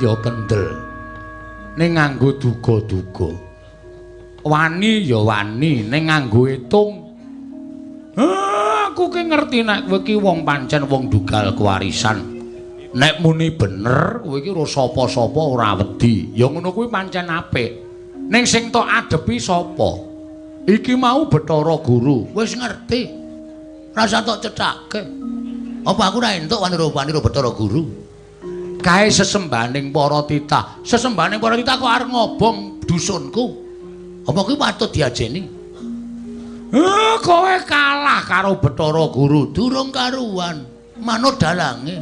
ya kendel. Ning nganggo duga-duga. Wani ya wani ning nganggo etung. Aku ki ngerti nek kowe ki wong pancen wong dugal kewarisan. Nek muni bener kowe iki ora sapa-sapa ora wedi. Ya ngono kuwi pancen apik. Ning sing tok adepi sapa? Iki mau Bathara Guru. Wis ngerti. Rasa tok cethake. Apa aku ora entuk wani-wani Bathara Guru? Kae sesembahaning para titah. Sesembahaning para titah kok arep ngobong dusunku. Apa kuwi patut diajeni? Kowe kalah karo Bathara Guru, durung karuan, manut dalange.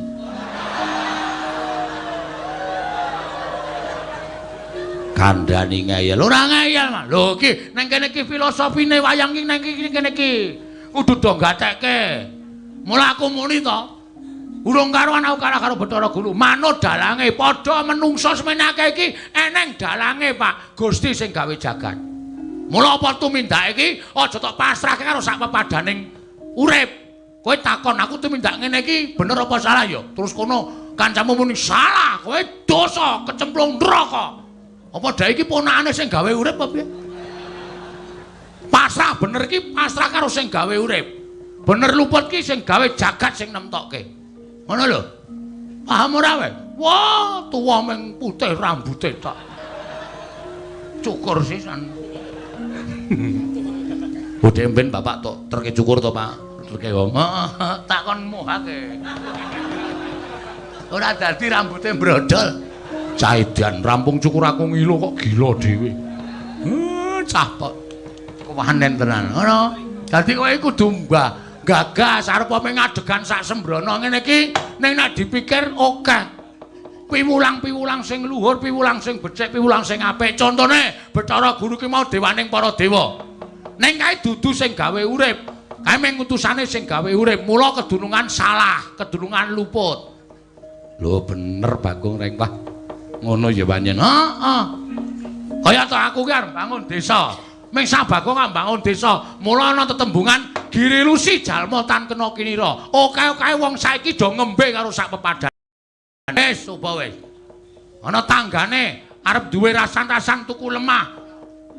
Kandhani ngeyel, ora ngeyel, Mas. Lho iki nang kene iki filosofine wayang iki nang kene iki. Kudu do gatekke. Mula aku muni to. Urung karuan aku kalah karo Bathara Guru, manut dalange. Padha menungsa semene akeh iki eneng dalange, Pak. Gusti sing gawe jagat. Mula apa tumindake iki aja tok pasrahke karo sak pepadaning urip. Kowe takon aku tumindak ngene iki bener apa salah ya? Terus kono kancamu muni salah, kowe dosa kecemplung neraka. Apa dae iki ponakane sing gawe urip apa piye? Pasrah bener iki pasrah karo sing gawe urip. Bener luput ki sing gawe jagat sing nemtokke. Ngono lho. Paham ora kowe? Wah, tuwa meng putih rambute tok. Cukur sisan. Bodhe mben bapak tok terke cukur to, Pak. Terke wong. Heeh, tak kon muhake. Ora dadi rambute brodol. Cah edan rampung cukur aku ngilu kok gila dhewe. Cah kok kewanen tenan. Ngono. Dadi kowe kudu gagas arep ngadegan sak sembrono ngene iki ning nek dipikir akeh. Piwulang-piwulang sing luhur, piwulang sing becik, piwulang sing apik. Contone Bathara Guru ki mau dewaning para dewa. Ning kae dudu sing gawe urip. Kae mung utusane sing gawe urip. Mula kedunungan salah, kedunungan luput. Lho bener Bagong Rengpah. Ngono ya pancen. Heeh. Kaya to aku ki arep bangun desa. Ming sak Bagong arep bangun desa. Mula ana tetembungan Giri Lusi jalma tan kena kinira. Oke-oke wong saiki do ngembe karo sak pepadane. Wis coba wis. Ana tanggane arep duwe rasan-rasan tuku lemah.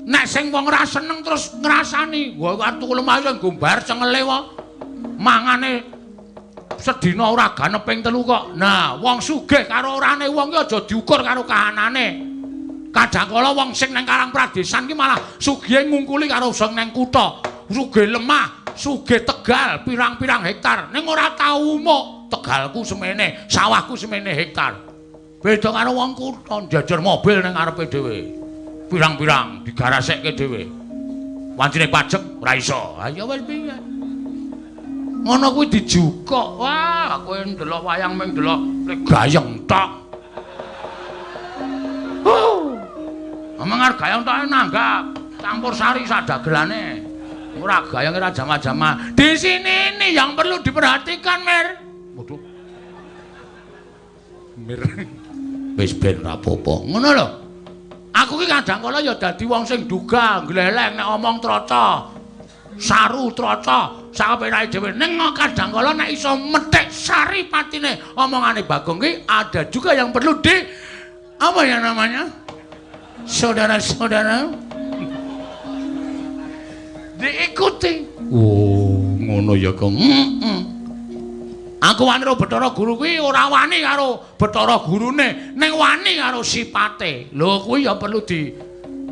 Nek sing wong ora seneng terus ngrasani, wah arep tuku lemah iso nggo mbayar cengele wae. Mangane sedina ora ganep ping 3 kok. Nah, wong sugih karo orane wong ki aja diukur karo kahanane. Kadangkala wong sing nang Karang Pradesan ki malah sugihe ngungkuli karo sing nang kutha. Sugih lemah, sugih tegal pirang-pirang hektar. Ning ora tau umuk. Tegalku semene, sawahku semene hektar. Beda karo wong kutha njajar mobil ning ngarepe dhewe. Pirang-pirang digarasekke dhewe. Wancine pajek ora iso. Ha ya wis piye. Ngono kuwi dijukuk. Wah, kowe ndelok wayang mung ndelok gayeng tok. Omong arep gayeng tok nanggap campur sari sak dagelane. Ora gayeng ora jama-jama. Di sini ini yang perlu diperhatikan, Mir. Waduh. Mir. Wis ben ra apa-apa. Ngono lho. Aku ki kadang kala ya dadi wong sing duga, gleleng nek omong troco. Saru troco, sakapenake dhewe. Ning kadang kala nek iso methik sari patine omongane Bagong ki ada juga yang perlu di apa ya namanya? Saudara-saudara diikuti. Oh, ngono ya, Kong. Heeh. Aku wani karo Bathara Guru kuwi ora wani karo Bathara Gurune, ning wani karo sipate. Lho kuwi ya perlu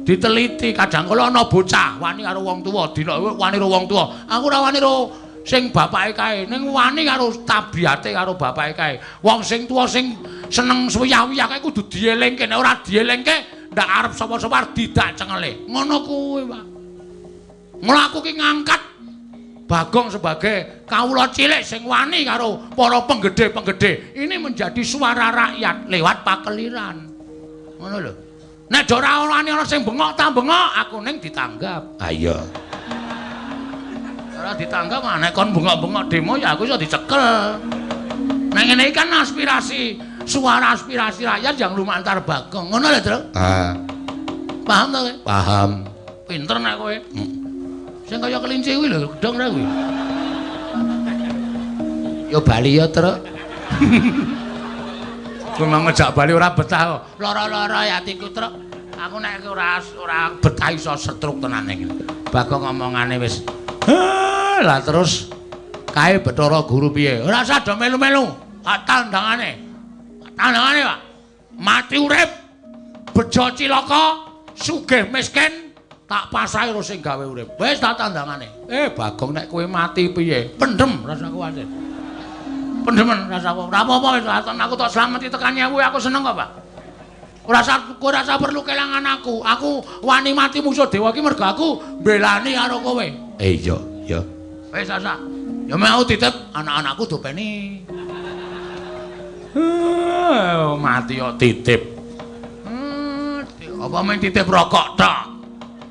diteliti. Kadang kala ana bocah wani karo wong tuwa, dina wani karo wong tuwa. Aku ora wani karo sing bapake kae, ning wani karo tabiate karo bapake kae. Wong sing tuwa sing seneng suwiyah-wiyah kae kudu dielingke, nek ora dielingke ndak arep sapa-sapa arep didak cengele. Ngono kuwi, Pak. Mula aku ki ngangkat Bagong sebagai kawula cilik sing wani karo para penggede-penggede. Ini menjadi suara rakyat lewat pakeliran. Ngono lho. Nek ora wani ana sing bengok ta bengok, aku ning ditanggap. Ha iya. Ora ditanggap nek kon bengok-bengok demo ya aku iso dicekel. Nek ngene iki kan aspirasi, suara aspirasi rakyat yang lumantar Bagong. Ngono lho, Tru. Ah. Paham to kowe? Paham. Pinter nek kowe. Sing kaya kelinci kuwi lho, gedhong ra kuwi. Ya bali ya, Truk. Kowe mau ngejak bali ora betah kok. Lara-lara ya atiku, Truk. Aku nek ora betah iso setruk tenan iki. Bagong ngomongane wis. Lah terus kae Bathara Guru piye? Ora usah do melu-melu. Tak tandangane. Tandangane, Pak. Mati urip, bejo cilaka, sugih miskin, tak pasrahi karo sing gawe urip. Wis tak tandangane. Bagong nek kowe mati piye? Pendem rasa kuwatir. Pendemen rasa apa? Ora apa-apa wis aku tok slameti tekan nyewu aku seneng kok, Pak. Ora usah perlu kelangan aku. Aku wani mati musuh dewa iki mergo aku mbelani karo kowe. Iya, iya. Wis asa. Ya mau titip anak-anakku dopeni. Mati kok titip. Apa main titip rokok tok?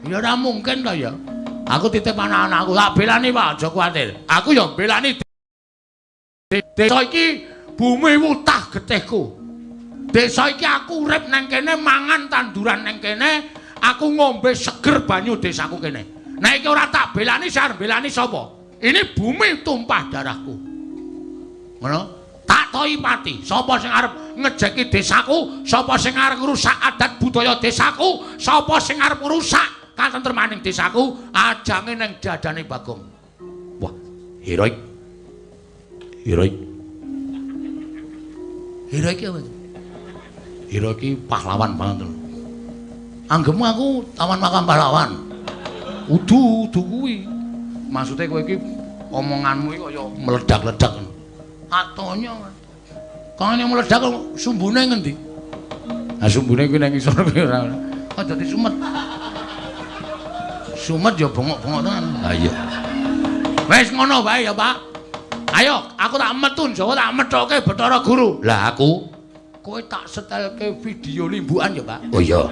Ya ora mungkin to ya. Aku titip anak-anakku, tak belani Pak, aja kuwatir. Aku ya belani desa iki bumi wutah getihku. Desa iki aku urip nang kene, mangan tanduran nang kene, aku ngombe seger banyu desaku kene. Nek iki ora tak belani, sing arep belani sapa? Ini bumi tumpah darahku. Ngono? Tak toi pati. Sapa sing arep ngejeki desaku, sapa sing arep ngrusak adat budaya desaku, sapa sing arep ngrusak katentremaning desaku, ajange nang dadane Bagong. Wah, heroik. Heroik. Heroik apa? Heroik iki pahlawan banget lho. Anggemu aku taman makam pahlawan. Udu, udu kuwi. Maksude kowe iki omonganmu iki kaya meledak-ledak. Atonya. Kangane meledak sumbune ngendi? Lah sumbune kuwi nang ngisor kuwi ora. Kok dadi sumet. Sumet ya bengok-bengok tenan. Ha iya. Wis ngono wae ya, Pak. Ayo, aku tak metu Jawa tak methoke Bathara Guru. Lah aku kowe tak setelke video limbukan ya, Pak. Oh iya.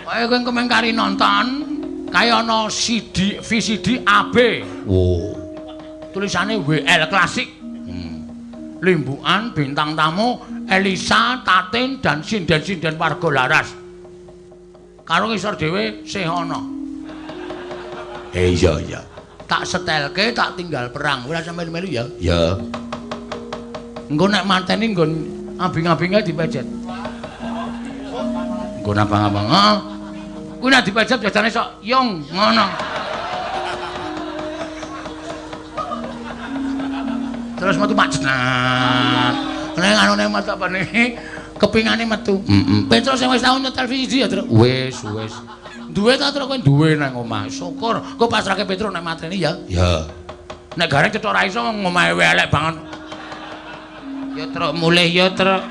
Kowe kowe kemeng kari nonton kae ana CD VCD AB. Wo. Tulisane WL Klasik. Limbukan bintang tamu Elisa, Tatin dan sinden-sinden warga Laras. Karo ngisor dhewe sih ana. Iya iya. Tak setelke tak tinggal perang. Ora sampe melu ya. Ya. Engko nek mateni nggon abing-abinge dipejet. Nggon abang-abang. Heeh. Kuwi nek dipejet biasane sok yung ngono. Terus metu mak jenah. Nek anune metu apa nih? Kepingane metu. Heeh. Petro sing wis tau nyetel VCD ya, Truk. Wis, wis. Duwe ta Truk kowe duwe nang omah. Syukur. Kok pasrahke Petro nek mateni ya. Ya. Nek gareng cethok ra iso omahe elek banget. Ya Truk mulih ya Truk.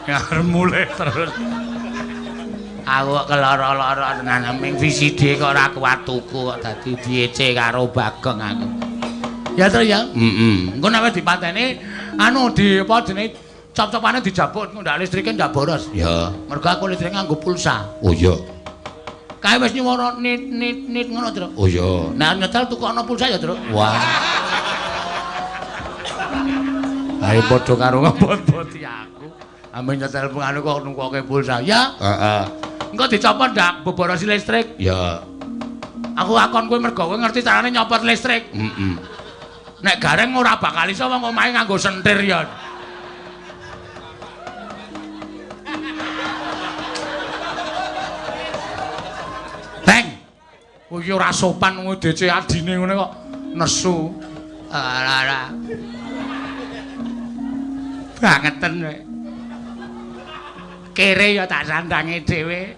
Ya mulih terus. Aku kok keloro-loro tenan ming VCD kok ora kuat tuku kok dadi diece karo Bagong aku. Ya Truk ya. Heeh. Engko nek wis dipateni anu di apa jenenge cop-copane dijabut ndak listrike ndak boros. Ya. Mergo aku listrik nganggo pulsa. Oh iya. Kae wis nyuwara nit nit nit ngono, Truk. Oh iya. Nek nyetel tukokno pulsa ya, Truk. Wah. Ae padha karo ngebot-boti aku. Ame nyetel anu kok nungkoke pulsa. Ya. Heeh. Engko dicopot ndak boborosi listrik. Ya. Aku akon kowe mergo kowe ngerti carane nyopot listrik. Heeh. Nek gareng ora bakal iso wong omahe nganggo sentir ya. Teng. Kowe iki ora sopan wong DC adine ngene kok nesu. Ora ora. Bangeten kowe. Kere ya tak sandange dhewe.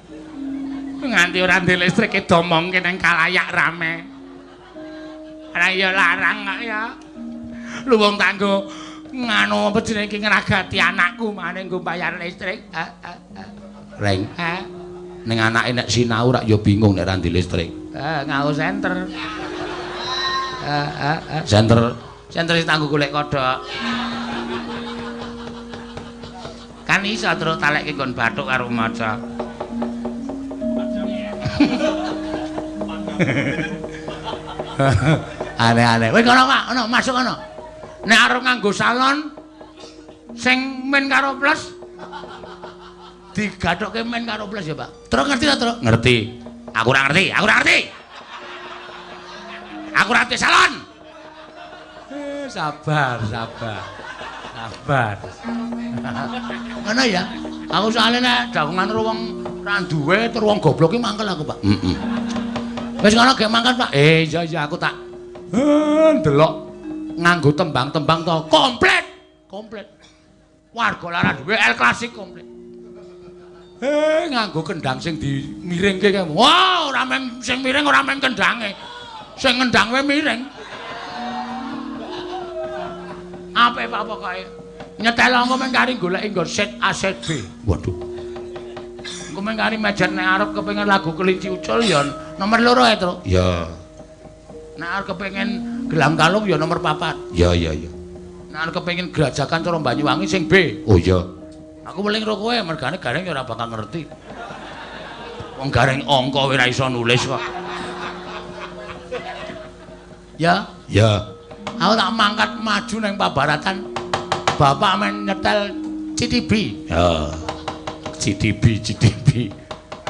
Nganti ora ndek listrik domongke nang kalayak rame. Ora ya larang kok ya. Lu wong tanggo nganu apa jenenge iki ngragati anakku mane nggo bayar listrik. Reng. Ning anake nek sinau rak ya bingung nek ra ndek listrik. Nganggo senter. Senter senter sing tanggo golek kodhok. Kan iso terus talekke nggon bathuk karo maca. Aneh-aneh. Wis kono, Pak, ono masuk kono. Nek arep nganggo salon sing min karo plus digathokke min karo plus ya, Pak. Truk ngerti ta, Truk? Ngerti. Aku ora ngerti, aku ora ngerti. Aku ora ngerti salon. Sabar, sabar. Sabar. Ngono ya. Aku soalnya nek dagongan karo wong ra duwe tur wong goblok ki mangkel aku, Pak. Heeh. Wis ngono gek mangkat, Pak. Iya iya aku tak ndelok nganggo tembang-tembang to. Komplit. Komplit. Warga lara duwe El Klasik komplit. Nganggo kendang sing dimiringke kae. Wah, ora meng sing miring ora meng kendange. Sing ngendang wae miring. Apik Pak pokoke. Nyetel angko meng kari goleki nggo set A set B. Waduh. Engko meng kari mejer nek arep kepengin lagu Kelinci Ucul ya nomor 2 ae, Truk. Ya. Nek arep kepengin Gelang Kalung ya nomor 4. Ya ya ya. Nek arep kepengin Grajagan cara Banyuwangi sing B. Oh iya. Aku weling ro kowe mergane Gareng ya ora bakal ngerti. Wong Gareng angka ora iso nulis kok. Ya. Ya. Aku tak mangkat maju nang pabaratan. Bapak men nyetel CTB. Ya. CTB, CTB.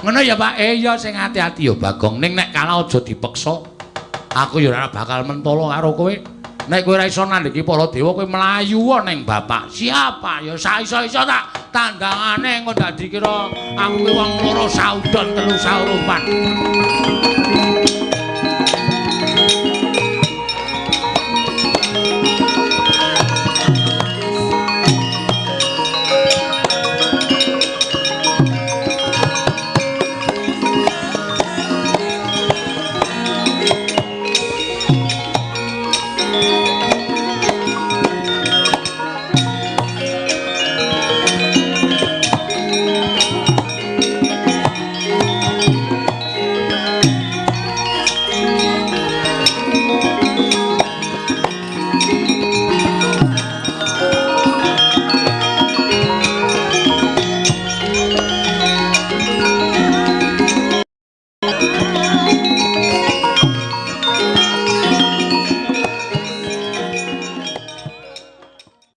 Ngono ya, Pak? Iya sing ati-ati ya Bagong. Ning nek kalah aja dipeksa. Aku ya ora bakal mentolo karo kowe. Nek kowe ora iso nandhiki para dewa kowe mlayu ning bapak. Siapa? Ya saiso-iso tak tandangane engko dadi kira aku ki wong loro saudon telu saurupan.